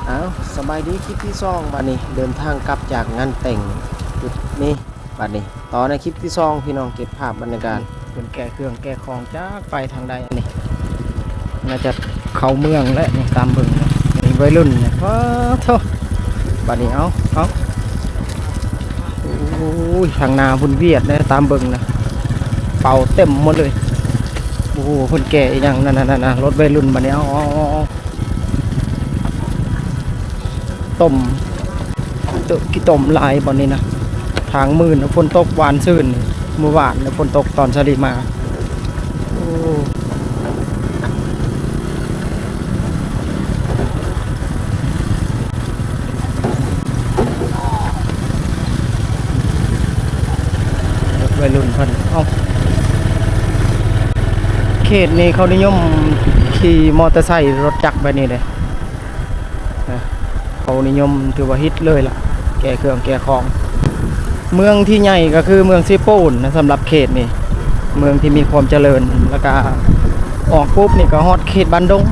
ອ້າວ ສະບາຍດີ ຄລິບທີສອງ ບາດນີ້ເດີນທາງກັບຈາກງານແຕ່ງຈຸດນີ້ ບາດນີ້ຕໍ່ໃນຄລິບທີສອງ ພີ່ນ້ອງເກັບພາບບັນຍາກາດ ເພິ່ນແກ່ເຄື່ອງແກ່ຂອງຈັກໄປທາງໃດ ອັນນີ້ໜ້າຈະເຂົ້າເມືອງແລ້ວນີ້ ຕາມເບິ່ງນີ້ໄວລຸ້ນນີ້ ປາໂທ້ ບາດນີ້ ເອົາ ເອົາ ໂອ້ຍ ທາງໜ້າພຸ້ນວຽດເດ້ ຕາມເບິ່ງນະ ເປົາເຕັມໝົດເລີຍ ໂອ້ໂຫ ເພິ່ນແກ່ອີ່ຫຍັງນັ້ນ ນັ້ນ ນັ້ນ ລົດໄວລຸ້ນ ບາດນີ້ ເອົາ ເອົາ ເອົາ ເອົາ ຕົ້ມ ເຕີກຂີ້ຕົມຫຼາຍບ່ອນນີ້ນະ ທາງມື່ນ ຝົນຕົກວານຊືນ ມື້ວານຝົນຕົກຕອນສາລີມາ ໂອ້ ໄວລຸ້ນເພິ່ນ ເອົ້າ ເຂດນີ້ເຂົານິຍົມຂີ່ມໍເຕີໄຊ ລົດຈັກແບບນີ້ເດ້ ເຂົານິຍົມ ຖືວ່າຮິດເລີຍລະ ແກ່ເຄື່ອງແກ່ຂອງ ເມືອງທີ່ໃຫຍ່ກໍຄືເມືອງເຊໂປນນະ ສຳລັບເຂດນີ້ ເມືອງທີ່ມີຄວາມຈະເລີນ ແລ້ວກະອອກປຸບນີ້ກໍຮອດເຂດບ້ານດົງ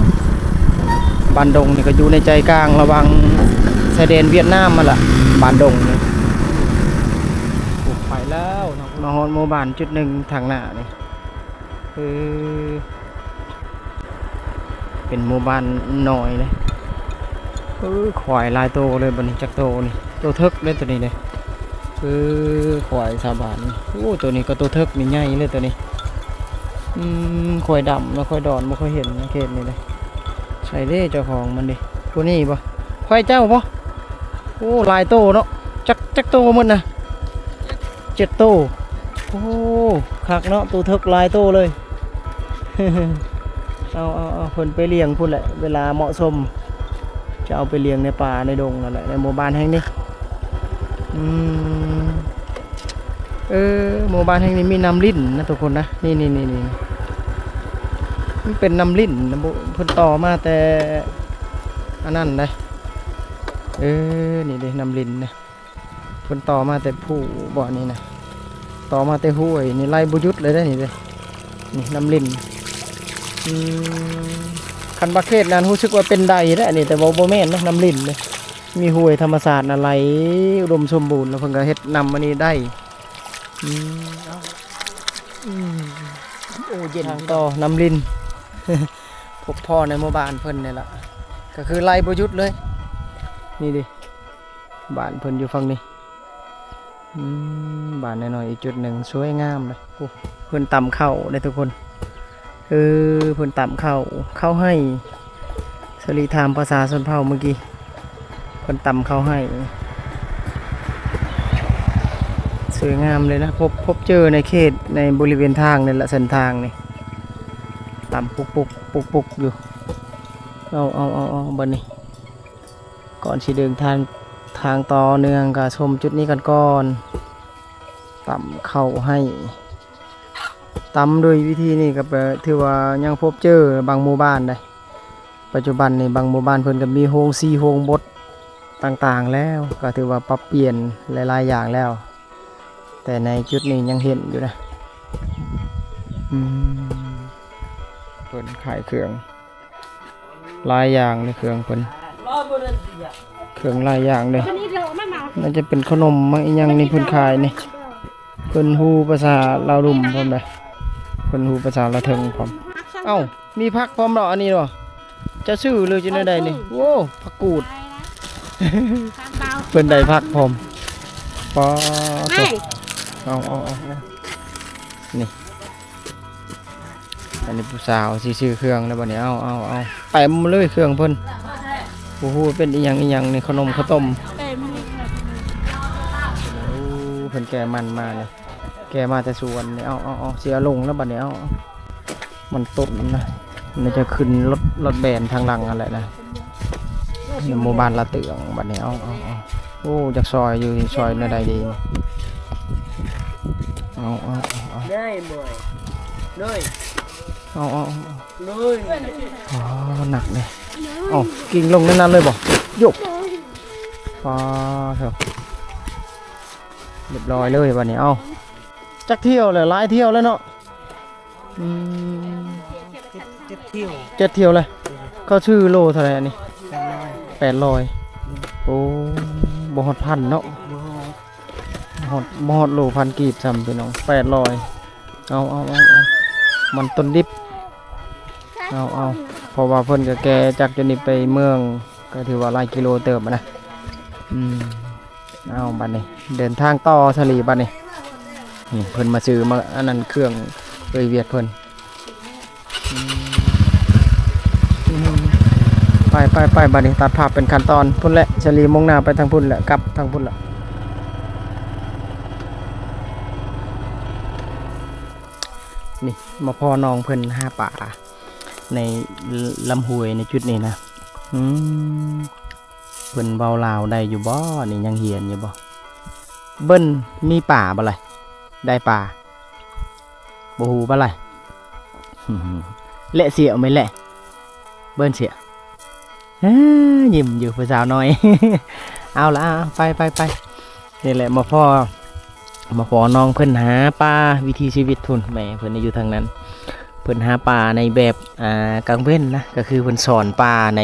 ບ້ານດົງນີ້ກໍຢູ່ໃນໃຈກາງລະຫວ່າງຊາຍແດນຫວຽດນາມຫັ້ນລະ ບ້ານດົງນີ້ ໂອ້ ໄປແລ້ວເນາະ ມາຮອດໝູ່ບ້ານຈຸດໜຶ່ງທາງໜ້ານີ້ ເອີ ເປັນໝູ່ບ້ານນ້ອຍເດ້ ເອີ ຄວາຍຫຼາຍໂຕເລີຍ ບັດນີ້ຈັກໂຕນີ້ ໂຕເຖິກເດ້ໂຕນີ້ເດ້ ເອີ ຄວາຍຊາວບ້ານ ໂອ້ ໂຕນີ້ກໍໂຕເຖິກນີ້ໃຫຍ່ເລີຍໂຕນີ້ ອືມ ຄວາຍດຳເນາະ ຄວາຍດອນ ບໍ່ເຄີຍເຫັນໃນເຂດນີ້ເດ້ ໃສເດ້ເຈົ້າຂອງມັນເດ້ ຜູ້ນີ້ບໍ່ ຄວາຍເຈົ້າບໍ່ ໂອ້ ຫຼາຍໂຕເນາະ ຈັກ ຈັກໂຕໝົດນະ ເຈັດໂຕ ໂອ້ ຄັກເນາະ ໂຕເຖິກຫຼາຍໂຕເລີຍ ເອົາ ເອົາ ເອົາ ເພິ່ນໄປລ້ຽງພຸ້ນແຫຼະ ເວລາເໝາະສົມ ຈະເອົາໄປລ້ຽງໃນປ່າໃນດົງນັ້ນແຫຼະ ໃນໝູ່ບ້ານແຫ່ງນີ້ ອືມ ເອີ ໝູ່ບ້ານແຫ່ງນີ້ມີນ້ຳລິນນະທຸກຄົນນະ ນີ້ໆໆໆ ມັນເປັນນ້ຳລິນນະ ເພິ່ນຕໍ່ມາແຕ່ອັນນັ້ນເດ້ ເອີ ນີ້ເດ້ ນ້ຳລິນນະ. ເພິ່ນຕໍ່ມາແຕ່ພູບໍ່ນີ້ນະ ຕໍ່ມາແຕ່ຫ້ວຍນີ້ ໄຫຼບໍ່ຢຸດເລີຍເດ້ນີ້ເດ້ ນີ້ນ້ຳລິນ ອືມ ຄັນວ່າເຂດນັ້ນຮູ້ສຶກວ່າເປັນໄດເດ້ອັນນີ້ ແຕ່ວ່າບໍ່ແມ່ນນະ ນ້ຳລິນເດ້ ມີຫ້ວຍທຳມະຊາດນະໄຫຼອຸດົມສົມບູນ ແລ້ວເພິ່ນກໍເຮັດນ້ຳອັນນີ້ໄດ້ ອືມ ເອົາ ອືມ ໂອ້ ເຢັນ ທາງຕໍ່ນ້ຳລິນ ພົບພໍ້ໃນໝູ່ບ້ານເພິ່ນນີ້ລະ ກໍຄືໄຫຼບໍ່ຢຸດເລີຍ ນີ້ເດ້. ບ້ານເພິ່ນຢູ່ຝັ່ງນີ້ ອືມ ບ້ານນ້ອຍໆ ອີກຈຸດໜຶ່ງ ສວຍງາມເດ້ ໂອ້ ເພິ່ນຕຳເຂົ້າເດ້ທຸກຄົນ ເອີ ເພິ່ນຕຳເຂົ້າ ເຂົ້າໄຮ່ ສະລິຖາມພາສາຊົນເຜົ່າມື້ກີ້ ເພິ່ນຕຳເຂົ້າໄຮ່ ສວຍງາມເລີຍນະ ພົບ ພົບເຈີໃນເຂດ ໃນບໍລິເວນທາງນີ້ລະ ເສັ້ນທາງນີ້ ຕຳປຸກໆ ປຸກໆ ຢູ່ ເອົາ ເອົາ ເອົາ ເອົາ ບັດນີ້ ກ່ອນຊິເດີນທາງ ທາງຕໍ່ເນື່ອງ ກໍຊົມຈຸດນີ້ກັນກ່ອນ ຕຳເຂົ້າໄຮ່ ຕຳໂດຍວິທີນີ້ກໍແປ ຖືວ່າຍັງພົບເຈີບາງໝູ່ບ້ານໃດ໋ ປັດຈຸບັນນີ້ບາງໝູ່ບ້ານເພິ່ນກໍມີໂຮງສີໂຮງບົດຕ່າງໆແລ້ວ ກໍຖືວ່າປັບປ່ຽນຫຼາຍໆຢ່າງແລ້ວ ແຕ່ໃນຈຸດນີ້ຍັງເຫັນຢູ່ນະ ອືມ ເພິ່ນຂາຍເຄື່ອງ ຫຼາຍຢ່າງເດ້ເຄື່ອງເພິ່ນ ເຄື່ອງຫຼາຍຢ່າງເດ້ ໜ້າຈະເປັນຂະໜົມມາອີ່ຫຍັງນີ້ເພິ່ນຂາຍນີ້ ເພິ່ນຮູ້ພາສາລາວລຸ່ມພ້ອມເດ້ ເພິ່ນຮູ້ພາສາລາວເທິງພ້ອມ ເອົ້າ ມີຜັກພ້ອມເນາະ ອັນນີ້ເນາະ ເຈົ້າຊື້ຫຼືຈັ່ງໃດນີ້ ໂອ້ ຜັກກູດ ເພິ່ນໄດ້ຜັກພ້ອມ ປາໂທ້ ເອົາໆໆ ນີ້ ອັນນີ້ຜູ້ສາວຊິຊື້ເຄື່ອງແລ້ວບັດນີ້ ເອົາ ເອົາ ເອົາ ເຕັມເລີຍເຄື່ອງເພິ່ນ ບໍ່ຮູ້ເປັນອີ່ຫຍັງອີ່ຫຍັງນີ້ ຂະໜົມເຂົ້າຕົ້ມ ໂອ້ ເພິ່ນແກ່ມັນມານີ້ ແກ່ມາແຕ່ສວນນີ້ ເອົາ ເອົາ ເອົາ ຊິເອົາລົງແລ້ວບັດນີ້ ເອົາ ເອົາ ມັນຕົ້ນນະ ມັນຈະຂຶ້ນລົດ ລົດແບນທາງຫຼັງຫັ້ນແຫຼະນະ ໃນໝູ່ບ້ານລາເຕືອງບັດນີ້ ເອົາ ເອົາ ເອົາ ໂອ້ ຢາກຊ່ອຍຢູ່ ຊິຊ່ອຍແນວໃດດີ ເອົາ ເອົາ ເອົາ ເອົາ ໄດ້ບໍ່ ເລີຍ ເອົາ ເອົາ ເອົາ ເລີຍ ອໍ ໜັກເດ້ ເອົາ ກິ້ງລົງໃນນັ້ນເລີຍບໍ່ ໂຍກ ປາໂທ້ ຮຽບຮ້ອຍເລີຍບັດນີ້ ເອົາ ຈັກຖ້ຽວແລ້ວ? ຫຼາຍຖ້ຽວແລ້ວເນາະ. ອືມ ເຈັດ ເຈັດຖ້ຽວ ເຈັດຖ້ຽວແລ້ວ. ເຂົາຊື້ໂລເທົ່າໃດອັນນີ້? ແປດຮ້ອຍ ແປດຮ້ອຍ. ອືມ ໂອ້ ບໍ່ຮອດພັນເນາະ. ບໍ່ຮອດ ບໍ່ຮອດ ບໍ່ຮອດໂລພັນກີບຊ້ຳ ພີ່ນ້ອງ. ແປດຮ້ອຍ. ເອົາ ເອົາ ເອົາ ເອົາ ມັນຕົ້ນດິບ. ເອົາ ເອົາ ເພາະວ່າເພິ່ນກໍແກ່ຈາກຈຸດນີ້ໄປເມືອງ ກໍຖືວ່າຫຼາຍກິໂລເຕີບນະ. ອືມ ເອົາ ບັດນີ້ເດີນທາງຕໍ່ສາລີບັດນີ້. ນີ້ເພິ່ນມາຊື້ ມາອັນນັ້ນ ເຄື່ອງເອີຍວຽດເພິ່ນ. ອືມ ອືມ ໄປ ໄປ ໄປ ບັດນີ້ຕັດພາບເປັນຂັ້ນຕອນພຸ້ນແຫຼະ. ສາລີມຸ່ງໜ້າໄປທາງພຸ້ນແຫຼະ ກັບທາງພຸ້ນແຫຼະ. ນີ້ມາພໍ້ນ້ອງເພິ່ນຫາປາໃນລຳຫ້ວຍໃນຈຸດນີ້ນະ. ອືມ ເພິ່ນເວົ້າລາວໄດ້ຢູ່ບໍ່ນີ້? ຍັງຮຽນຢູ່ບໍ່? ເບິ່ນ ມີປາບໍ່ລະ? ໄດ້ປາ ບໍ່ຮູ້ບໍ່ລະ? ແລະ ສຽວແມ່ນແຫຼະ ເບິ່ນ ສຽວ. ເອີ ຍິ້ມຢູ່ຜູ້ສາວນ້ອຍ. ເອົາລະ ໄປ ໄປ ໄປ. ນີ້ແຫຼະ ມາພໍ້ ມາພໍ້ນ້ອງເພິ່ນຫາປາ ວິຖີຊີວິດພຸ້ນ. ແມ່ເພິ່ນຢູ່ທາງນັ້ນ ເພິ່ນຫາປາໃນແບບ ອ່າ ກາງເວັນນະ ກໍຄືເພິ່ນຊ່ອນປາໃນ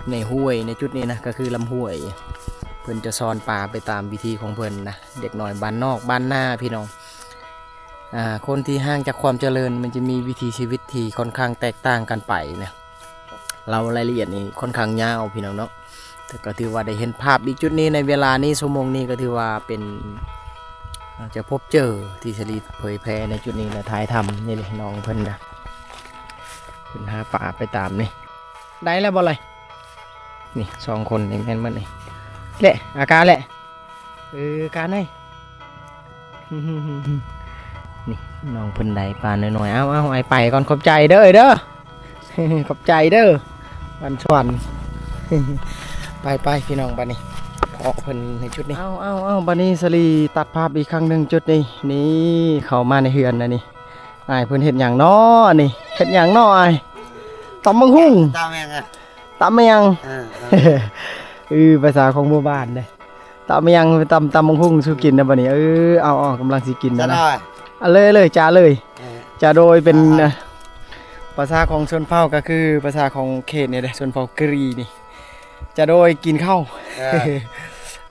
ໃນຫ້ວຍໃນຈຸດນີ້ນະ ກໍຄືລຳຫ້ວຍ. ເພິ່ນຈະຊ່ອນປາໄປຕາມວິທີຂອງເພິ່ນນະ ເດັກນ້ອຍບ້ານນອກບ້ານນາ ພີ່ນ້ອງ. ອ່າ ຄົນທີ່ຫ່າງຈາກຄວາມຈະເລີນ ມັນຈະມີວິຖີຊີວິດທີ່ຄ່ອນຂ້າງແຕກຕ່າງກັນໄປນະ. ເລົ່າລາຍລະອຽດນີ້ຄ່ອນຂ້າງຍາວ ພີ່ນ້ອງເນາະ, ແຕ່ກໍຖືວ່າໄດ້ເຫັນພາບອີກຈຸດນີ້ໃນເວລານີ້ ຊົ່ວໂມງນີ້ ກໍຖືວ່າເປັນ ອາດຈະພົບເຈີທີ່ສາລີເຜີຍແຜ່ໃນຈຸດນີ້ ແລະ ຖ່າຍທຳ. ນີ້ເດ້ນ້ອງເພິ່ນນະ ເພິ່ນຫາປາໄປຕາມນີ້. ໄດ້ແລ້ວບໍ່ລະ? ນີ້ສອງຄົນນີ້ແມ່ນໝົດນີ້ແຫຼະ ອາກາແຫຼະ. ເອີ ການເອີຍ ນີ້ນ້ອງເພິ່ນໄດ້ປານ້ອຍໆ. ເອົາໆ ອ້າຍໄປກ່ອນ ຂອບໃຈເດີເດີ ຂອບໃຈເດີ ບັນຊວນ. ໄປໆ ພີ່ນ້ອງ ບັດນີ້ພໍ້ເພິ່ນໃນຈຸດນີ້. ເອົາໆໆ ບັດນີ້ສາລີຕັດພາບອີກຄັ້ງໜຶ່ງຈຸດນີ້. ນີ້ເຂົ້າມາໃນເຮືອນແລ້ວນີ້. ອ້າຍເພິ່ນເຮັດຫຍັງນໍອັນນີ້? ເຮັດຫຍັງນໍອ້າຍ? ຕຳບັກຫຸ່ງ ຕຳຫຍັງອະ? ຕຳຫຍັງ? ເອີ ເອີ ເອີ ພາສາຂອງໝູ່ບ້ານເດ້. ຕຳຫຍັງ? ຕຳ ຕຳບັກຫຸ່ງສູ່ກິນນະບັດນີ້. ເອີ ເອົາໆ ກຳລັງຊິກິນນະ. ເອົາເລີຍ ເລີຍ ຈ້າເລີຍ. ເອີ ຈ້າໂດຍ ເປັນ ອ່າ ພາສາຂອງຊົນເຜົ່າ ກໍຄືພາສາຂອງເຂດນີ້ເດ້ ຊົນເຜົ່າກະຫຣີນີ້. ຈະໂດຍກິນເຂົ້າ. ເອີ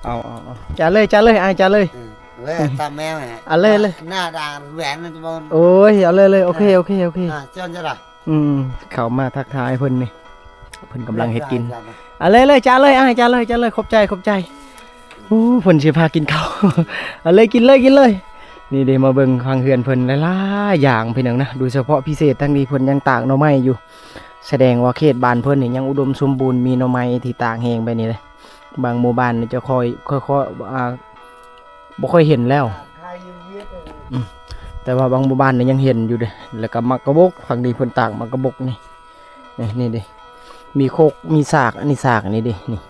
ເອົາໆໆ ຈາເລີຍ ຈາເລີຍ ອ້າຍ ຈາເລີຍ. ເອີ ເລີຍ ຕຳແມວ ເອົາເລີຍ ເລີຍ ໜ້າດ່າງແຫວນມັນຈະບໍ່. ໂອ້ຍ ເອົາເລີຍ ເລີຍ ໂອເຄ ເອີ ໂອເຄ ໂອເຄ. ອ່າ ເຊີນຈ້າລະ. ອືມ ເຂົ້າມາທັກທາຍເພິ່ນນີ້ ເພິ່ນກຳລັງເຮັດກິນ. ເອົາເລີຍ ເລີຍ ຈາເລີຍ ອ້າຍ ຈາເລີຍ ຈາເລີຍ. ຂອບໃຈ ຂອບໃຈ. ໂອ້ ເພິ່ນຊິພາກິນເຂົ້າ. ເອົາເລີຍ ກິນເລີຍ ກິນເລີຍ. ນີ້ເດ້ ມາເບິ່ງທາງເຮືອນເພິ່ນຫຼາຍໆຢ່າງ ພີ່ນ້ອງນະ, ໂດຍສະເພາະພິເສດທາງນີ້ ເພິ່ນຍັງຕາກໜໍ່ໄມ້ຢູ່. ສະແດງວ່າເຂດບ້ານເພິ່ນນີ້ຍັງອຸດົມສົມບູນ ມີໜໍ່ໄມ້ທີ່ຕາກແຫ້ງໄປນີ້ເດ້. ບາງໝູ່ບ້ານນີ້ຈະຄ່ອຍ ຄ່ອຍໆ ອ່າ ບໍ່ຄ່ອຍເຫັນແລ້ວ. ອືມ ແຕ່ວ່າບາງໝູ່ບ້ານນີ້ຍັງເຫັນຢູ່ເດ້. ແລ້ວກໍໝາກກະບົກ ຝັ່ງນີ້ເພິ່ນຕາກໝາກກະບົກນີ້. ນີ້ ນີ້ເດ້ ມີຄົກ ມີສາກ ອັນນີ້ສາກນີ້ເດ້. ນີ້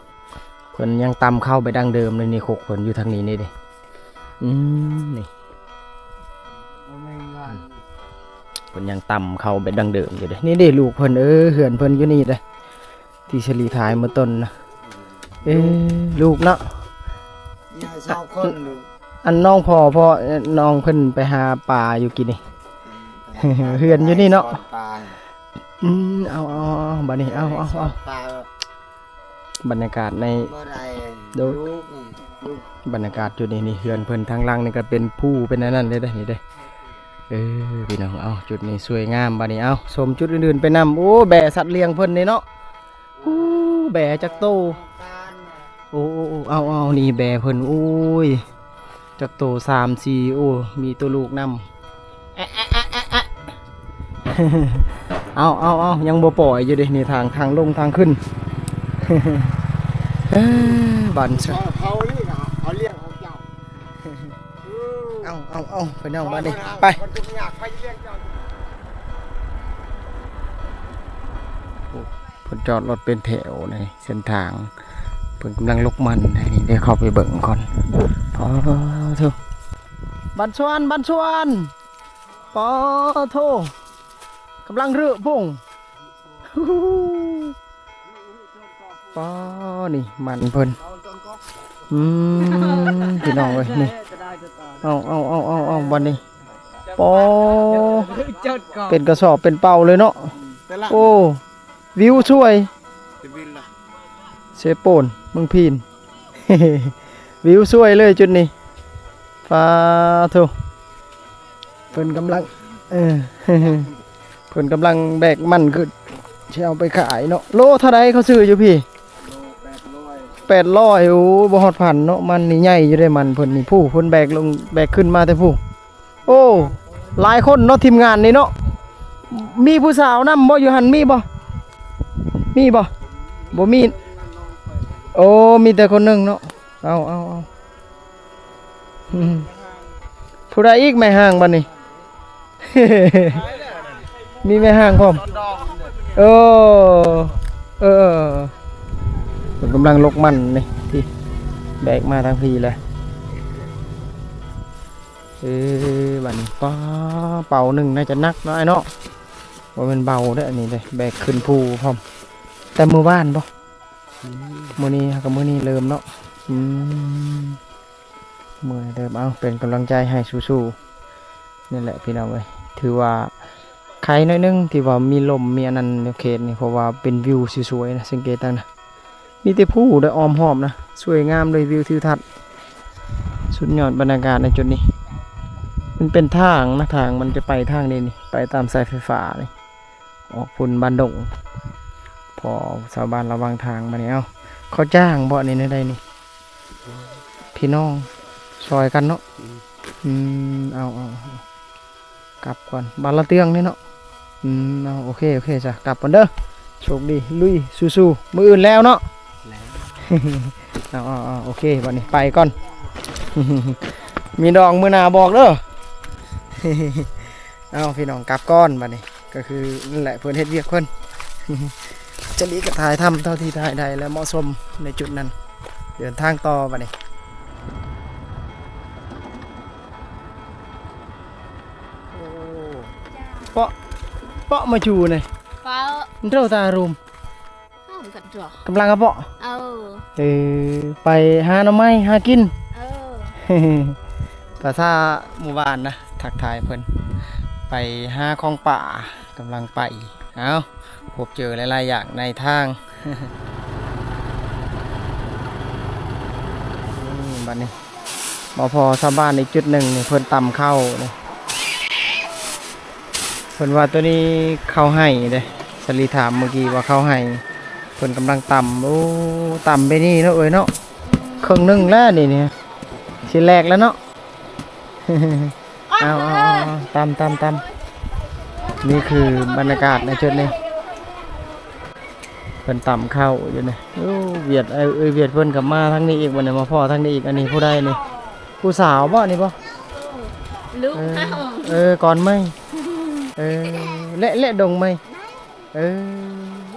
ເພິ່ນຍັງຕຳເຂົ້າແບບດັ້ງເດີມເລີຍນີ້ ຄົກເພິ່ນຢູ່ທາງນີ້ນີ້ເດ້. ອືມ ນີ້ ເພິ່ນຍັງຕຳເຂົ້າແບບດັ້ງເດີມຢູ່ເດ້. ນີ້ເດ້ລູກເພິ່ນ ເອີ ເຮືອນເພິ່ນຢູ່ນີ້ເດ້ ທີ່ສາລີຖ່າຍມື້ຕົ້ນນະ. ເອີ ລູກເນາະ ມີສອງຄົນ. ອັນນ້ອງພໍ່ ພໍ່ ນ້ອງເພິ່ນໄປຫາປາຢູ່ກີ້ນີ້. ເຮືອນຢູ່ນີ້ເນາະ. ອືມ ເອົາໆໆ ບັດນີ້ ເອົາໆໆ ບັນຍາກາດໃນ ບໍ່ໄດ້ ໂດຍ ລູກ ລູກ ບັນຍາກາດຈຸດນີ້ນີ້ ເຮືອນເພິ່ນທາງຫຼັງນີ້ກໍເປັນພູເປັນອັນນັ້ນເດ້ ນີ້ເດ້. ເອີ ພີ່ນ້ອງ ເອົາ ຈຸດນີ້ສວຍງາມ. ບັດນີ້ ເອົາ ຊົມຈຸດອື່ນໆໄປນຳ. ໂອ້ ແບສັດລ້ຽງເພິ່ນນີ້ເນາະ. ໂອ້ ແບຈັກໂຕ? ໂອ້ ໂອ້ ໂອ້ ເອົາ ເອົາ ນີ້ແບເພິ່ນ. ໂອ້ຍ ຈັກໂຕ? ສາມ ສີ່ ໂອ້ ມີໂຕລູກນຳ. ເອົາ ເອົາ ເອົາ ຍັງບໍ່ປ່ອຍຢູ່ເດ້. ນີ້ທາງ ທາງລົງທາງຂຶ້ນ. ເອີ ບ້ານຊະ ເຂົານີ້ນະ ເຂົາລ້ຽງຂອງເຈົ້າ. ເອົາ ເອົາ ເອົາ ພີ່ນ້ອງ ບັດນີ້ ໄປ ໄປ ໂອ້ ເພິ່ນຈອດລົດເປັນແຖວໃນເສັ້ນທາງ. ເພິ່ນກຳລັງລົກມັນໃດ໋ນີ້ ດຽວເຂົ້າໄປເບິ່ງກ່ອນ. ປາໂທ້ ບັນຊວນ ບັນຊວນ ປາໂທ້ ກຳລັງເລິພົງ. ປາ ນີ້ມັນເພິ່ນ. ອືມ ພີ່ນ້ອງເອີຍ ນີ້ ເອົາ ເອົາ ເອົາ ເອົາ ເອົາ ບັດນີ້ ປໍ ເປັນກະສອບເປັນເປົາເລີຍເນາະ. ໂອ້ ວິວສວຍ ເຊໂປນ ເມືອງພີນ ວິວສວຍເລີຍຈຸດນີ້. ປາໂທ ເພິ່ນກຳລັງ ເອີ ເພິ່ນກຳລັງແບກມັນຂຶ້ນ ຊິເອົາໄປຂາຍເນາະ. ໂລເທົ່າໃດເຂົາຊື້ຢູ່ພີ້? ໂລແປດຮ້ອຍ ແປດຮ້ອຍ. ໂອ້ ບໍ່ຮອດພັນເນາະ. ມັນນີ້ໃຫຍ່ຢູ່ເດ້ ມັນເພິ່ນນີ້. ຜູ້ເພິ່ນແບກລົງ ແບກຂຶ້ນມາແຕ່ຜູ້. ໂອ້ ຫຼາຍຄົນເນາະ ທີມງານນີ້ເນາະ. ມີຜູ້ສາວນຳບໍ່ ຢູ່ຫັ້ນ ມີບໍ່? ມີບໍ່? ບໍ່ມີ. ໂອ້ ມີແຕ່ຄົນໜຶ່ງເນາະ. ເອົາ ເອົາ ເອົາ ອືມ ຜູ້ໃດອີກແມ່ຮ້າງບັດນີ້? ມີແມ່ຮ້າງພ້ອມ. ເອີ ເອີ ເອີ ເພິ່ນກຳລັງລົກມັນນີ້ ທີ່ແບກມາທາງພີ້ແຫຼະ. ເອີ ບັດນີ້ ປ້າ ເປົາໜຶ່ງໜ້າຈະໜັກເນາະ ອ້າຍເນາະ. ບໍ່ແມ່ນເບົາເດ້ ອັນນີ້ເດ້ ແບກຂຶ້ນພູພ້ອມ. ແຕ່ມື້ວານບໍ່? ອືມ ມື້ນີ້ ກໍມື້ນີ້ເລີ່ມເນາະ. ອືມ ມື້ນີ້ເລີ່ມ. ເອົາ ເປັນກຳລັງໃຈໃຫ້ສູ້ໆ. ນີ້ແຫຼະພີ່ນ້ອງເອີຍ ຖືວ່າໄຄໜ້ອຍໜຶ່ງ ທີ່ວ່າມີລົມ ມີອັນນັ້ນໃນເຂດນີ້ ເພາະວ່າເປັນວິວສວຍໆນະ. ສັງເກດຕັ້ງນະ ມີແຕ່ພູເດີ ອ້ອມຮອບນະ ສວຍງາມເລີຍ ວິວທິວທັດ ສຸດຍອດບັນຍາກາດໃນຈຸດນີ້. ມັນເປັນທາງນະ ທາງມັນຈະໄປທາງນີ້ນີ້ ໄປຕາມສາຍໄຟຟ້ານີ້ ອອກພຸ້ນບ້ານດົງ ພໍຊາວບ້ານລະວັງທາງ. ບາດນີ້ ເອົ້າ ເຂົາຈ້າງບໍ່ນີ້ ແນວໃດນີ້? ພີ່ນ້ອງຊ່ອຍກັນເນາະ. ອືມ ອືມ ເອົາ ເອົາ ເອົາ ກັບກ່ອນ ບ້ານລະເຕືອງນີ້ເນາະ. ອືມ ເອົາ ໂອເຄ ໂອເຄ ຊະ ກັບກ່ອນເດີ. ໂຊກດີ ລຸຍ ສູ້ໆ ມື້ອື່ນແລ້ວເນາະ. ແລ້ວ ເອົາ ເອົາ ເອົາ ໂອເຄ ບາດນີ້ໄປກ່ອນ ມີດອງມື້ໜ້າບອກເດີ. ເອົາ ພີ່ນ້ອງກັບກ່ອນບາດນີ້ ກໍຄືນັ້ນແຫຼະ ເພິ່ນເຮັດວຽກເພິ່ນ ຈະລີກໍຖ່າຍທຳເທົ່າທີ່ຖ່າຍໄດ້ ແລະ ເໝາະສົມໃນຈຸດນັ້ນ. ເດີນທາງຕໍ່ບາດນີ້. ໂອ້ ເປາະ ເປາະມາຢູ່ນີ້ ເປົາ ເຈົ້າຕາຣູມ ເອົາກັນຕົວະ ກຳລັງກະເປາະ. ເອີ ເອີ ໄປຫາໜໍ່ໄມ້ຫາກິນ. ເອີ ພາສາໝູ່ບ້ານນະ ທັກທາຍເພິ່ນ ໄປຫາຂອງປ່າ ກຳລັງໄປ. ເອົ້າ ພົບເຈີຫຼາຍໆຢ່າງໃນທາງ. ນີ້ ບັດນີ້ ມາພໍ້ຊາວບ້ານອີກຈຸດໜຶ່ງນີ້ ເພິ່ນຕຳເຂົ້ານີ້ ເພິ່ນວ່າໂຕນີ້ເຂົ້າໄຮ່ເດ້. ສາລີຖາມເມື່ອກີ້ວ່າເຂົ້າໄຮ່ ເພິ່ນກຳລັງຕຳ. ໂອ້ ຕຳໄປນີ້ເນາະເອີຍເນາະ ເຄິ່ງໜຶ່ງແລ້ວນີ້ ນີ້ຊິແຫຼກແລ້ວເນາະ. ເອົາ ເອົາ ເອົາ ຕຳ ຕຳ ຕຳ. ນີ້ຄືບັນຍາກາດໃນຈຸດນີ້ ເພິ່ນຕຳເຂົ້າຢູ່ນີ້. ໂອ້ ຫວຽດ ເອີ ຫວຽດເພິ່ນກໍມາທາງນີ້ອີກບັດນີ້ ມາພໍ້ທາງນີ້ອີກ. ອັນນີ້ຜູ້ໃດນີ້? ຜູ້ສາວບໍ່ນີ້ບໍ່? ເອີ ເອີ ກ່ອນໄມ້ ເອີ ແລະ ແລະ ດົງໄມ້. ເອີ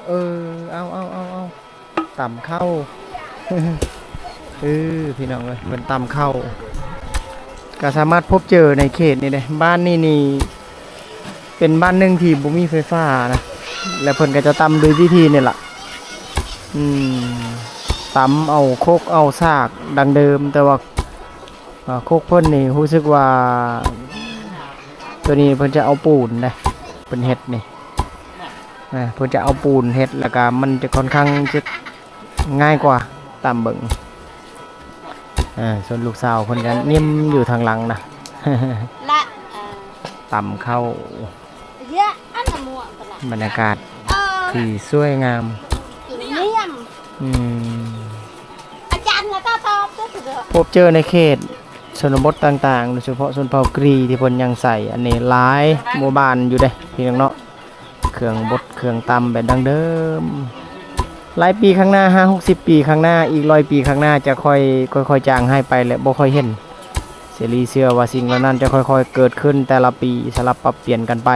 ເອີ ເອົາ ເອົາ ເອົາ ເອົາ ຕຳເຂົ້າ. ເອີ ພີ່ນ້ອງເອີຍ ເພິ່ນຕຳເຂົ້າ ກໍສາມາດພົບເຈີໃນເຂດນີ້ເດ້. ບ້ານນີ້ນີ້ເປັນບ້ານໜຶ່ງທີ່ບໍ່ມີໄຟຟ້ານະ ແລະ ເພິ່ນກໍຈະຕຳດ້ວຍວິທີນີ້ລະ. ອືມ ຕຳເອົາຄົກເອົາສາກດັ່ງເດີມ ແຕ່ວ່າ ອ່າ ຄົກເພິ່ນນີ້ຮູ້ສຶກວ່າ ໂຕນີ້ເພິ່ນຈະເອົາປູນເດ້ ເພິ່ນເຮັດນີ້ ອ່າ ເພິ່ນຈະເອົາປູນເຮັດ ແລ້ວກະມັນຈະຄ່ອນຂ້າງຈະງ່າຍກວ່າ ຕາມເບິ່ງ. ອ່າ ສ່ວນລູກສາວເພິ່ນກະຍິ້ມຢູ່ທາງຫຼັງນະ ລະ ເອີ ຕຳເຂົ້າ. ບັນຍາກາດທີ່ສວຍງາມ. ອືມ ພົບເຈີໃນເຂດຊົນນະບົດຕ່າງໆ ໂດຍສະເພາະຊົນເຜົ່າກຣີທີ່ເພິ່ນຍັງໃຊ້ອັນນີ້ຫຼາຍໝູ່ບ້ານຢູ່ເດ້ພີ່ນ້ອງເນາະ. ເຄື່ອງບົດເຄື່ອງຕຳແບບດັ້ງເດີມ ຫຼາຍປີຂ້າງໜ້າ ຫ້າຫົກສິບປີຂ້າງໜ້າ ອີກຮ້ອຍປີຂ້າງໜ້າ ຈະຄ່ອຍ ຄ່ອຍໆຈາງຫາຍໄປ ແລະ ບໍ່ຄ່ອຍເຫັນ. ເສລີເຊື່ອວ່າສິ່ງເຫຼົ່ານັ້ນຈະຄ່ອຍໆເກີດຂຶ້ນແຕ່ລະປີ ສະຫຼັບປັບປ່ຽນກັນໄປ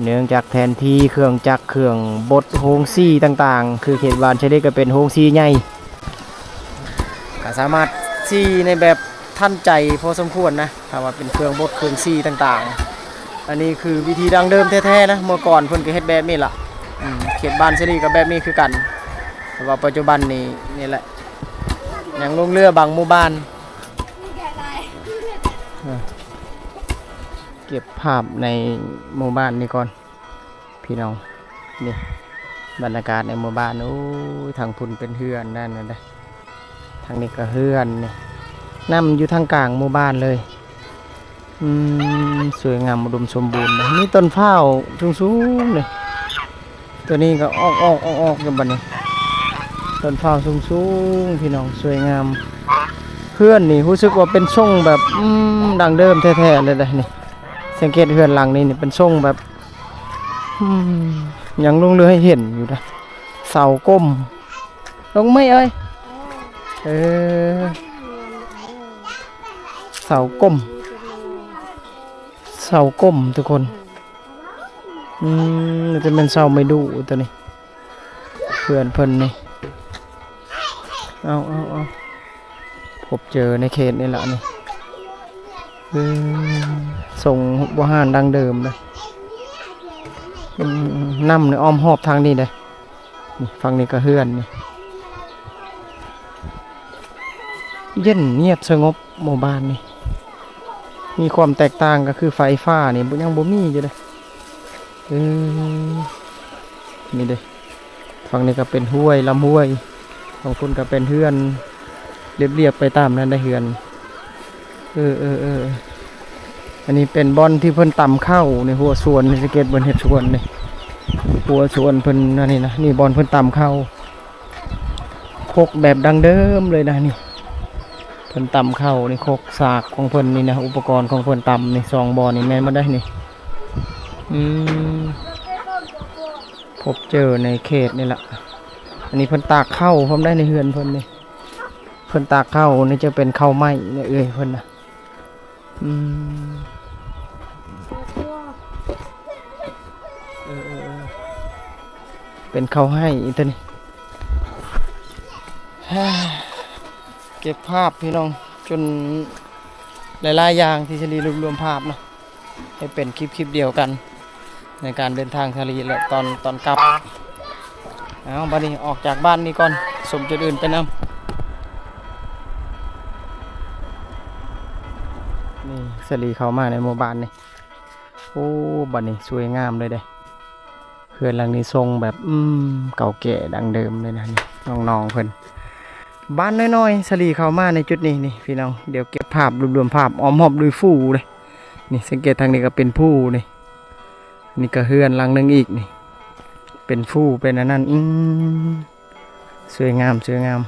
ເນື່ອງຈາກແທນທີ່ເຄື່ອງຈັກ ເຄື່ອງບົດ ໂຮງສີຕ່າງໆ ຄືເຂດບ້ານຊາຍເດດກໍເປັນໂຮງສີໃຫຍ່ ກໍສາມາດສີໃນແບບທັນໃຈພໍສົມຄວນນະ ຖ້າວ່າເປັນເຄື່ອງບົດເຄື່ອງສີຕ່າງໆ. ອັນນີ້ຄືວິທີດັ້ງເດີມແທ້ໆນະ ເມື່ອກ່ອນເພິ່ນກໍເຮັດແບບນີ້ລະ. ອືມ ເຂດບ້ານຊາຍເດດກໍແບບນີ້ຄືກັນ ແຕ່ວ່າປັດຈຸບັນນີ້ ນີ້ແຫຼະ ຍັງຫຼົງເຫຼືອບາງໝູ່ບ້ານ. ເກັບພາບໃນໝູ່ບ້ານນີ້ກ່ອນພີ່ນ້ອງ. ນີ້ບັນຍາກາດໃນໝູ່ບ້ານ. ໂອ້ຍ ທາງພຸ້ນເປັນເຮືອນນັ້ນນະ ທາງນີ້ກໍເຮືອນ. ນີ້ນ້ຳຢູ່ທາງກາງໝູ່ບ້ານເລີຍ. ອືມ ສວຍງາມອຸດົມສົມບູນ. ມີຕົ້ນພ້າວສູງໆ ນີ້ ຕົວນີ້ກໍອອກໆ ອອກໆ ຢູ່ບັດນີ້. ຕົ້ນພ້າວສູງໆ ພີ່ນ້ອງ ສວຍງາມ. ເຮືອນນີ້ຮູ້ສຶກວ່າເປັນຊົງແບບ ອືມ ດັ້ງເດີມແທ້ໆ ເລີຍເດ້ນີ້. ສັງເກດເຮືອນຫຼັງນີ້ນີ້ເປັນຊົງແບບ ອືມ ຍັງຫຼົງເຫຼືອໃຫ້ເຫັນຢູ່ນະ. ເສົາກົມ ລົງໄມ້ເອີຍ. ເອີ ເສົາກົມ ເສົາກົມທຸກຄົນ. ອືມ ຈະແມ່ນເສົາໄມ້ດູ່ຕົວນີ້ ເພື່ອນເພິ່ນນີ້. ເອົາໆໆ ພົບເຈີໃນເຂດນີ້ລະນີ້. ອືມ ຊົງບູຮານດັ້ງເດີມເດ້. ອືມ ນ້ຳນີ້ອ້ອມຮອບທາງນີ້ເດ້. ນີ້ ຝັ່ງນີ້ກໍເຮືອນນີ້. ເຢັນງຽບສະຫງົບໝູ່ບ້ານນີ້. ມີຄວາມແຕກຕ່າງກໍຄືໄຟຟ້ານີ້ ບໍ່ ຍັງບໍ່ມີຢູ່ເດ້. ເອີ ນີ້ເດ້ ຝັ່ງນີ້ກໍເປັນຫ້ວຍ ລຳຫ້ວຍ. ຝັ່ງພຸ້ນກໍເປັນເຮືອນລຽບໆ ໄປຕາມນັ້ນໄດ໋ ເຮືອນ. ເອີໆໆ ອັນນີ້ເປັນບ່ອນທີ່ເພິ່ນຕຳເຂົ້າໃນຫົວສວນນີ້. ສັງເກດເບິ່ງເຮັດສວນນີ້ ຫົວສວນເພິ່ນອັນນີ້ນະ. ນີ້ບ່ອນເພິ່ນຕຳເຂົ້າ ຄົກແບບດັ້ງເດີມເລີຍນະນີ້. ເພິ່ນຕຳເຂົ້ານີ້ ຄົກສາກຂອງເພິ່ນນີ້ນະ ອຸປະກອນຂອງເພິ່ນຕຳນີ້ ສອງບ່ອນນີ້ແມ່ນໝົດໄດ໋ນີ້. ອືມ ພົບເຈີໃນເຂດນີ້ລະ. ອັນນີ້ເພິ່ນຕາກເຂົ້າພ້ອມໄດ໋ໃນເຮືອນເພິ່ນນີ້. ເພິ່ນຕາກເຂົ້ານີ້ຈະເປັນເຂົ້າໄມ້ເອື້ອຍເພິ່ນນະ. ອືມ ເອີໆໆ ເປັນເຂົ້າໄຮ່ອີກຕົວນີ້. ເກັບພາບພີ່ນ້ອງ ຈົນຫຼາຍໆຢ່າງທີ່ສາລີລວບລວມພາບເນາະ ໃຫ້ເປັນຄລິບ ຄລິບດຽວກັນ ໃນການເດີນທາງສາລີ ແລະ ຕອນ ຕອນກັບ. ເອົາ ບັດນີ້ອອກຈາກບ້ານນີ້ກ່ອນ ຊົມຈຸດອື່ນໄປນຳ. ນີ້ສາລີເຂົ້າມາໃນໝູ່ບ້ານນີ້. ໂອ້ ບັດນີ້ສວຍງາມເລີຍເດ້. ເຮືອນຫຼັງນີ້ຊົງແບບ ອືມ ເກົ່າແກ່ດັ້ງເດີມເລີຍນະ. ນີ້ນ້ອງໆເພິ່ນ ບ້ານນ້ອຍໆ ສາລີເຂົ້າມາໃນຈຸດນີ້ນີ້ພີ່ນ້ອງ. ດຽວເກັບພາບ ລວບລວມພາບ ອ້ອມຮອບດ້ວຍພູເດ້. ນີ້ສັງເກດທາງນີ້ກໍເປັນພູນີ້. ນີ້ກໍເຮືອນຫຼັງໜຶ່ງອີກນີ້ ເປັນພູເປັນອັນນັ້ນ. ອືມ ສວຍງາມ ສວຍງາມ.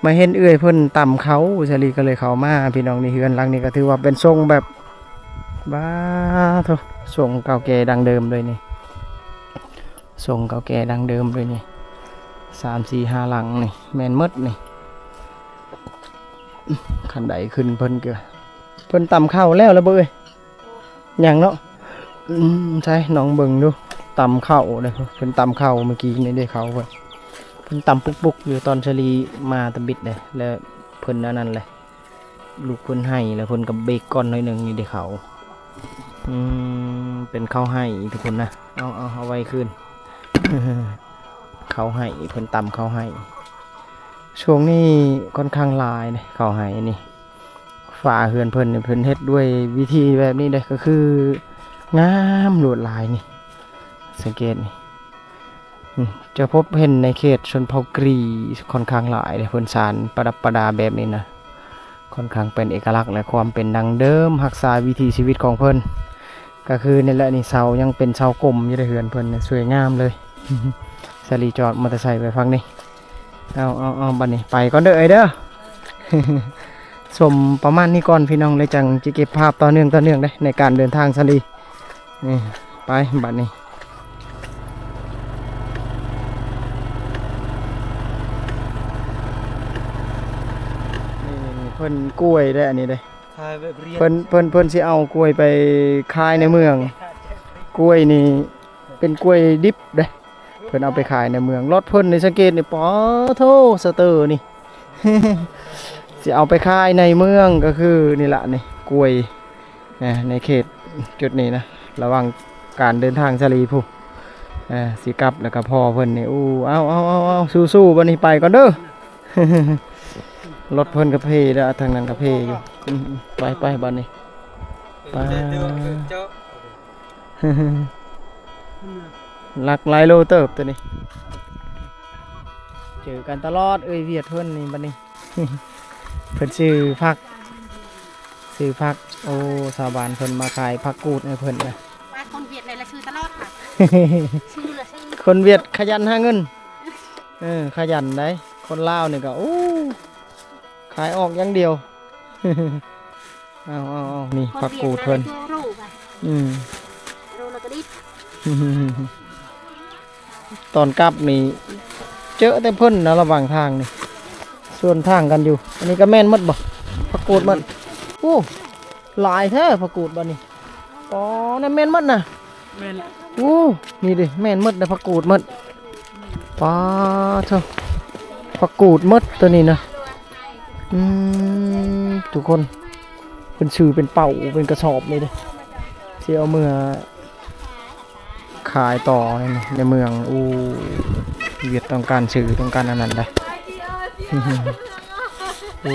ມາເຫັນເອື້ອຍເພິ່ນຕຳເຂົ້າ ສາລີກໍເລີຍເຂົ້າມາພີ່ນ້ອງ. ນີ້ເຮືອນຫຼັງນີ້ກໍຖືວ່າເປັນຊົງແບບ ບາໂທ້ ຊົງເກົ່າແກ່ດັ້ງເດີມເລີຍນີ້. ຊົງເກົ່າແກ່ດັ້ງເດີມເລີຍນີ້ ສາມ ສີ່ ຫ້າ ຫຼັງນີ້ ແມ່ນໝົດນີ້. ຄັນໄດຂຶ້ນເພິ່ນກໍ ເພິ່ນຕຳເຂົ້າແລ້ວລະບໍ່ເອີຍ? ຍັງເນາະ. ອືມ ໃຊ່ ນ້ອງເບິ່ງດູ ຕຳເຂົ້າເດ້. ເພິ່ນຕຳເຂົ້າມື້ກີ້ນີ້ເດ້ ເຂົ້າເພິ່ນ ເພິ່ນຕຳປຸກໆຢູ່ ຕອນສາລີມາຕະບິດເດ້ ແລ້ວເພິ່ນອັນນັ້ນແຫຼະ ລູກເພິ່ນໄຫ້ ແລ້ວເພິ່ນກໍເບກກ່ອນໜ້ອຍໜຶ່ງນີ້ເດ້ ເຂົ້າ. ອືມ ເປັນເຂົ້າໄຮ່ທຸກຄົນນະ. ເອົາ ເອົາ ເອົາໄວ້ຄືນ ເຂົ້າໄຮ່ ເພິ່ນຕຳເຂົ້າໄຮ່. ຊ່ວງນີ້ຂ້ອນຂ້າງຫຼາຍເດ້ ເຂົ້າໄຮ່ນີ້. ຝາເຮືອນເພິ່ນນີ້ ເພິ່ນເຮັດດ້ວຍວິທີແບບນີ້ເດ້ ກໍຄືງາມລວດລາຍນີ້ ສັງເກດນີ້. ອືມ ຈະພົບເຫັນໃນເຂດຊົນເຜົ່າກຣີຂ້ອນຂ້າງຫຼາຍເດ້ ເພິ່ນສານປະດັບປະດາແບບນີ້ນະ ຂ້ອນຂ້າງເປັນເອກະລັກ ແລະ ຄວາມເປັນດັ້ງເດີມ ຮັກສາວິຖີຊີວິດຂອງເພິ່ນ. ກໍຄືນີ້ແຫຼະນີ້ ເສົາຍັງເປັນເສົາກົມຢູ່ເດ້ ເຮືອນເພິ່ນນະ ສວຍງາມເລີຍ. ສາລີຈອດມໍເຕີໄຊໄວ້ຝັ່ງນີ້. ເອົາ ເອົາ ເອົາ ບັດນີ້ໄປກ່ອນເດີເອີຍເດີ. ຊົມປະມານນີ້ກ່ອນພີ່ນ້ອງ ແລ້ວຈັ່ງຈະເກັບພາບຕໍ່ເນື່ອງ ຕໍ່ເນື່ອງເດ້ ໃນການເດີນທາງສາລີ. ນີ້ ໄປບັດນີ້. ນີ້ ນີ້ ນີ້ ເພິ່ນກ້ວຍເດ້ ອັນນີ້ເດ້ ຂາຍແບບລຽນ ເພິ່ນ ເພິ່ນ ເພິ່ນຊິເອົາກ້ວຍໄປຂາຍໃນເມືອງ. ກ້ວຍນີ້ເປັນກ້ວຍດິບເດ້ ເພິ່ນເອົາໄປຂາຍໃນເມືອງ. ລົດເພິ່ນນີ້ ສັງເກດນີ້ ປາໂທ້ ສະເຕີນີ້ ຊິເອົາໄປຂາຍໃນເມືອງ ກໍຄືນີ້ລະນີ້ ກ້ວຍ ໃນເຂດຈຸດນີ້ນະ ລະຫວ່າງການເດີນທາງສາລີພຸ້ນ ຊິກັບ ແລ້ວກໍພໍ່ເພິ່ນນີ້. ໂອ້ ເອົາ ເອົາ ເອົາ ເອົາ ສູ້ໆ ບັດນີ້ໄປກ່ອນເດີ. ລົດເພິ່ນກະເພແລ້ວ ທາງນັ້ນກະເພຢູ່. ອືມ ໄປໆ ບັດນີ້. ປາ ເຈາະ ຫຼັກຫຼາຍໂລເຕີບໂຕນີ້ ເຈີກັນຕະຫຼອດເອີຍ ວຽດເພິ່ນນີ້ບັດນີ້ ເພິ່ນຊື້ຜັກ ຊື້ຜັກ ໂອ້ ຊາວບ້ານເພິ່ນມາຂາຍຜັກກູດໃຫ້ເພິ່ນນະ ວ່າຄົນຫວຽດໃນລະຊື້ຕະຫຼອດ ຊື້ລະຊື້ ຄົນຫວຽດຂະຫຍັນຫາເງິນ ເອີ ຂະຫຍັນໃດ໋ ຄົນລາວນີ້ກໍ ໂອ້ ຂາຍອອກຢ່າງດຽວ ເອົາໆໆ ນີ້ຜັກກູດເພິ່ນ ອືມ ຕອນກັບນີ້ເຈີແຕ່ເພິ່ນນະ ລະຫວ່າງທາງນີ້ ສວນທາງກັນຢູ່ ອັນນີ້ກໍແມ່ນໝົດບໍ່ ຜັກກູດໝົດ ໂອ້ ຫຼາຍແທ້ຜັກກູດບັດນີ້ ອໍ ນັ້ນແມ່ນໝົດນະ ແມ່ນ ໂອ້ ນີ້ເດ້ ແມ່ນໝົດນະ ຜັກກູດໝົດ ປາໂທ້ ຜັກກູດໝົດໂຕນີ້ນະ ອືມ ທຸກຄົນ ເພິ່ນຊື້ເປັນເປົາເປັນກະສອບເລີຍເດ້ ຊິເອົາເມືອຂາຍຕໍ່ໃນເມືອງ ໂອ້ ຫວຽດຕ້ອງການຊື້ ຕ້ອງການອັນນັ້ນໄດ໋ ໂອ້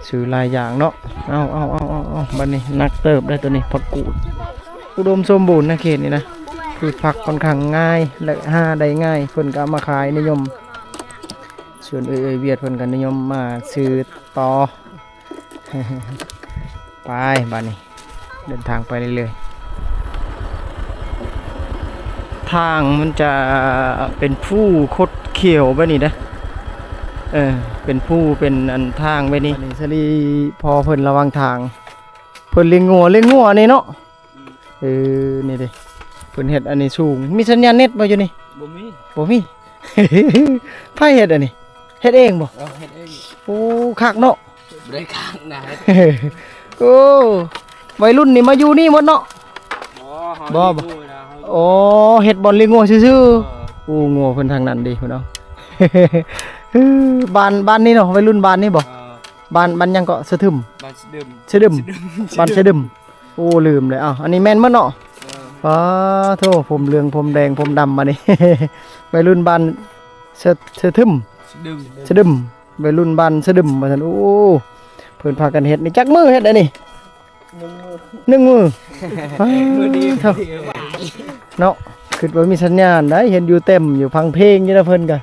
ຊື້ຫຼາຍຢ່າງເນາະ ເອົາໆໆໆ ບັດນີ້ໜັກເຕີບໄດ໋ໂຕນີ້ ຜັກກູດ ອຸດົມສົມບູນນະເຂດນີ້ນະ ພືດຜັກຂ້ອນຂ້າງງ່າຍ ແລະ ຫາໄດ້ງ່າຍ ເພິ່ນກໍເອົາມາຂາຍນິຍົມ ສ່ວນເອື້ອຍໆວຽດເພິ່ນກໍນິຍົມມາຊື້ຕໍ່ ໄປບາດນີ້ ເດີນທາງໄປເລື້ອຍໆ ທາງມັນຈະເປັນພູຄົດຂຽວແບບນີ້ເດ້ ເອີ ເປັນພູເປັນອັນທາງແບບນີ້ ສາລີພໍ່ເພິ່ນລະຫວ່າງທາງ ເພິ່ນລ້ຽງງົວ ລ້ຽງງົວນີ້ເນາະ ເອີ ນີ້ເດ້ ເພິ່ນເຮັດອັນນີ້ສູງ ມີສັນຍານເນັດບໍ່ຢູ່ນີ້ ບໍ່ມີ ບໍ່ມີ ໃຜເຮັດອັນນີ້ ເຮັດເອງບໍ່ ເອີ ເຮັດເອງ ໂອ້ ຄັກເນາະ ບໍ່ໄດ້ຄ້າງນະ ໂອ້ ໄວລຸ້ນນີ້ມາຢູ່ນີ້ໝົດເນາະ ບໍ່ ບໍ່ ບໍ່ ອໍ ເຮັດບ່ອນລ້ຽງງົວຊື່ໆ ເອີ ໂອ້ ງົວເພິ່ນທາງນັ້ນເດ້ພຸ້ນເນາະ ບ້ານ ບ້ານນີ້ເນາະ ໄວລຸ້ນບ້ານນີ້ບໍ່ ເອີ ບ້ານ ບ້ານຫຍັງເກາະ ສະທຶມ ບ້ານສະດຶມ ສະດຶມ ສະດຶມ ບ້ານສະດຶມ ໂອ້ ລືມເລີຍ ອ້າວ ອັນນີ້ແມ່ນໝົດເນາະ ເອີ ປາໂທ້ ຜົມເຫຼືອງ ຜົມແດງ ຜົມດຳ ບາດນີ້ ໄວລຸ້ນບ້ານ ສະ ສະທຶມ ສະດຶມ ສະດຶມ ໄວລຸ້ນບ້ານສະດຶມວ່າຊັ້ນ ໂອ້ ເພິ່ນພາກັນເຮັດນີ້ ຈັກມື້ເຮັດອັນນີ້ ໜຶ່ງມື້ ໜຶ່ງມື້ ມື້ດຽວ ປາໂທ້ ເນາະ ຄິດວ່າມີສັນຍານໄດ໋ ເຫັນຢູ່ເຕັມຢູ່ ຟັງເພງຢູ່ນະເພິ່ນກະ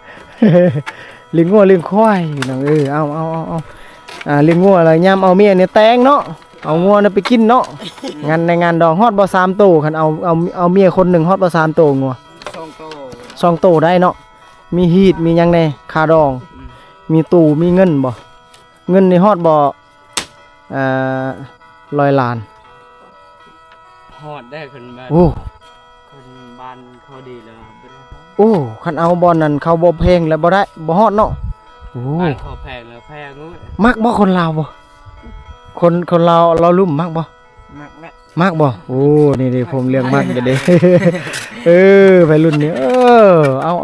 ລ້ຽງງົວລ້ຽງຄວາຍ ພີ່ນ້ອງເອີຍ ເອົາໆໆໆ ອ່າ ລ້ຽງງົວແລ້ວຍາມເອົາເມຍນີ້ແຕ່ງເນາະ ເອົາງົວນະໄປກິນເນາະ ງານໃນງານດອງ ຮອດບໍ່ສາມໂຕ ຄັນເອົາ ເອົາ ເອົາເມຍຄົນໜຶ່ງ ຮອດບໍ່ສາມໂຕງົວ ສອງໂຕ ສອງໂຕໄດ້ເນາະ ມີຮີດມີຫຍັງແດ່ ຄ່າດອງ ອືມ ມີຕູ້ມີເງິນບໍ່ ເງິນນີ້ຮອດບໍ່ ອ່າ ຮ້ອຍລ້ານ ຮອດໄດ້ ຄັນບ້ານ ໂອ້ ຄັນບ້ານເຂົາດີແລ້ວ ໂອ້ ຄັນເອົາບ່ອນນັ້ນເຂົາບໍ່ແພງແລ້ວບໍ່ໄດ້ ບໍ່ຮອດເນາະ ໂອ້ ບ້ານເຂົາແພງແລ້ວແພງ ໂອ້ຍ ມັກບໍ່ຄົນລາວບໍ່ ຄົນ ຄົນລາວ ລາວລຸ່ມມັກບໍ່ ມັກແຫຼະ ມັກບໍ່ ໂອ້ ນີ້ເດ້ ຜົມເລື່ອງມັກຢູ່ເດ້ ເອີ ໄວລຸ້ນນີ້ ເອີ ເອົາ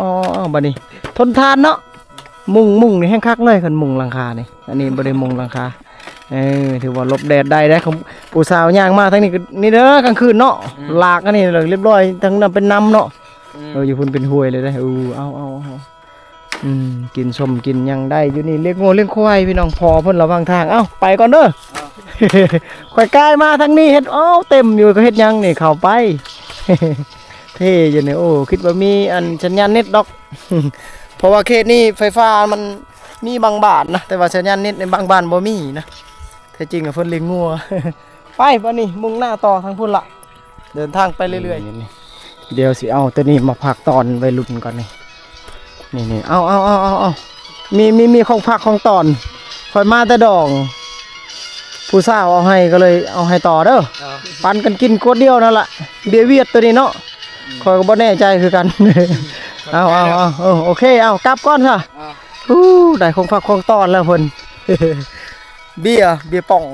ໆໆ ບາດນີ້ ທົນທານເນາະ ມຸງ ມຸງນີ້ແຮງຄັກເລີຍ ຄັນມຸງຫຼັງຄານີ້ ອັນນີ້ບໍ່ໄດ້ມຸງຫຼັງຄາ ເອີ ຖືວ່າຫຼົບແດດໄດ້ເດ້ ຜູ້ສາວຍ່າງມາທາງນີ້ກໍ ນີ້ເດີ ກາງຄືນເນາະ ອືມ ລາກອັນນີ້ລຽບລ້ອຍ ທັງນັ້ນເປັນນ້ຳເນາະ ອືມ ເອີ ຢູ່ພຸ້ນເປັນຫ້ວຍເລີຍເດ້ ເອີ ເອົາໆໆ ອືມ ກິນສົ້ມກິນຫຍັງໄດ້ຢູ່ນີ້ ລ້ຽງງົວລ້ຽງຄວາຍ ພີ່ນ້ອງ ພໍ່ເພິ່ນລະຫວ່າງທາງ ເອົ້າ ໄປກ່ອນເດີ ເອົ້າ ຂ້ອຍກາຍມາທາງນີ້ ເຮັດ ເອົ້າ ເຕັມຢູ່ ກໍເຮັດຫຍັງນີ້ ເຂົ້າໄປ ເທ່ຢູ່ນີ້ ໂອ້ ຄິດວ່າມີອັນສັນຍານເນັດດອກ ເພາະວ່າເຂດນີ້ໄຟຟ້າມັນມີບາງບ້ານນະ ແຕ່ວ່າສັນຍານເນັດໃນບາງບ້ານບໍ່ມີນະ ແທ້ຈິງອະເພິ່ນລ້ຽງງົວ ໄປບາດນີ້ມຸ່ງໜ້າຕໍ່ທາງພຸ້ນລະ ເດີນທາງໄປເລື້ອຍໆ ນີ້ໆ ດຽວຊິເອົາໂຕນີ້ມາພາກຕອນໄວລຸ້ນກ່ອນນີ້ ນີ້ໆ ເອົາໆໆໆ ມີ ມີ ມີຂອງຝາກຂອງຕອນ ຂ້ອຍມາແຕ່ດອງ ຜູ້ສາວເອົາໃຫ້ ກໍເລີຍເອົາໃຫ້ຕໍ່ເດີ ເອີ ປັນກັນກິນຂວດດຽວນັ້ນລະ ເບຍຫວຽດໂຕນີ້ເນາະ ອືມ ຂ້ອຍກໍບໍ່ແນ່ໃຈຄືກັນ ເອົາໆໆ ເອີ ໂອເຄ ເອົາກັບກ່ອນຊະ ເອີ ອູ້ ໄດ້ຂອງຝາກຂອງຕອນແລ້ວເພິ່ນ ເບຍ ເບຍປ່ອງ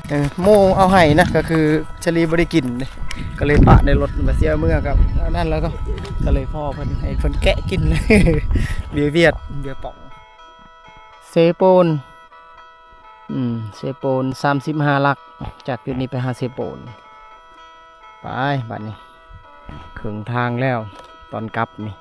ເອີ ໝູ່ເອົາໃຫ້ນະ ກໍຄືສາລີບໍ່ໄດ້ກິນເດ້ ກໍເລີຍປະໃນລົດ ມາເສຍເມືອກັບອັນນັ້ນ ແລ້ວກໍ ກໍເລີຍພໍ້ເພິ່ນ ໃຫ້ເພິ່ນແກະກິນ ເບຍຫວຽດ ເບຍປ່ອງ ເຊໂປນ ອືມ ເຊໂປນ ສາມສິບຫ້າຫຼັກ ຈາກຈຸດນີ້ໄປຫາເຊໂປນ ໄປ ບາດນີ້ ເຄິ່ງທາງແລ້ວ ຕອນກັບນີ້.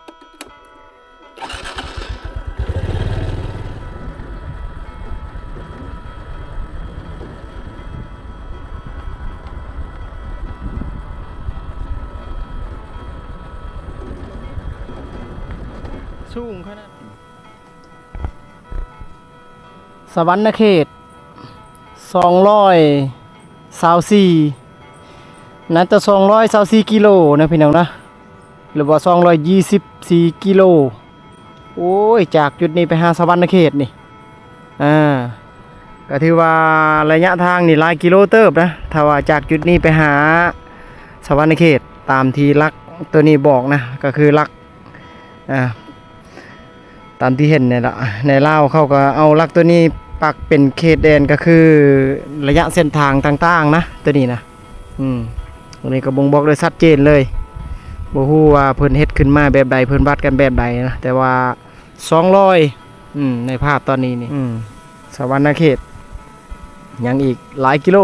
ສູງຂະໜາດ ສະຫວັນນະເຂດ ສອງຮ້ອຍຊາວສີ່ ໜ້າຈະສອງຮ້ອຍຊາວສີ່ກິໂລນະພີ່ນ້ອງນະ ຫຼືວ່າສອງຮ້ອຍຊາວສີ່ກິໂລ. ໂອ້ຍ ຈາກຈຸດນີ້ໄປຫາສະຫວັນນະເຂດນີ້ ອ່າ ກໍຖືວ່າໄລຍະທາງນີ້ຫຼາຍກິໂລເຕີບນະ ຖ້າວ່າຈາກຈຸດນີ້ໄປຫາສະຫວັນນະເຂດ ຕາມທີ່ຫຼັກໂຕນີ້ບອກນະ ກໍຄືຫຼັກ ອ່າ ຕາມທີ່ເຫັນນີ້ລະ ໃນລາວເຂົາກໍເອົາຫຼັກໂຕນີ້ປັກເປັນເຂດແດນ ກໍຄືໄລຍະເສັ້ນທາງຕ່າງໆນະ ໂຕນີ້ນະ ອືມ ໂຕນີ້ກໍບົ່ງບອກໄດ້ຊັດເຈນເລີຍ ບໍ່ຮູ້ວ່າເພິ່ນເຮັດຂຶ້ນມາແບບໃດ ເພິ່ນວັດກັນແບບໃດນະ ແຕ່ວ່າສອງຮ້ອຍ ອືມ ໃນພາບຕອນນີ້ນີ້ ອືມ ສະຫວັນນະເຂດ ຍັງອີກຫຼາຍກິໂລ